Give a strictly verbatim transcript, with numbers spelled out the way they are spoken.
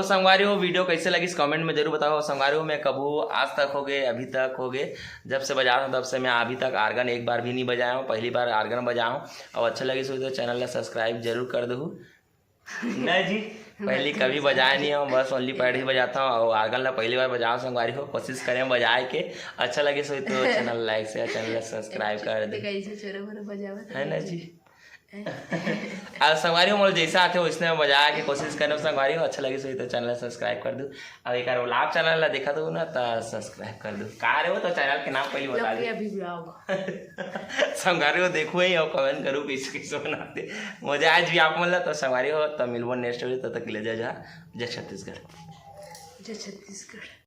संगवारी हो, वीडियो कैसे लगिस कमेंट में जरूर बताओ। संगवारी हो, मैं कभू आज तक हो गए, अभी तक हो गए, जब से बजा रहा हूँ तब से मैं अभी तक आर्गन एक बार भी नहीं बजाया हूँ, पहली बार आर्गन बजाया हूँ। और अच्छा लगिस होही तो चैनल ला सब्सक्राइब जरूर कर दू। नहीं जी, पहले कभी बजाया नहीं हूँ, बस ओनली पैड ही बजाता हूँ। और आर्गन ला पहली बार बजाओ संगवारी हो, कोशिश करें बजाए के। अच्छा लगिस होही तो चैनल लाइक से, चैनल ला सब्सक्राइब कर दे। कैसे चोरा मोरा बजावत है ना जी। अब संगवारी हो, मोला जैसा आथे वैसने बजाए के कोशिश करें संगवारी हो। अच्छा लगिस होही तो चैनल ला सब्सक्राइब कर दू। अब एक बार vlog चैनल ला देखत हो ना तो सब्सक्राइब कर दू। का रे वो तो चैनल के नाम पहले बता दे। अभी vlog संगवारी हो, देखो ही और कमेंट करू कैसे कैसे बनाते। मजा आज भी आप मन ला तो संगवारी हो, तो मिलबो नेक्स्ट वीडियो, तब तक के लिए जय जय, जय छत्तीसगढ़। जय छत्तीसगढ़।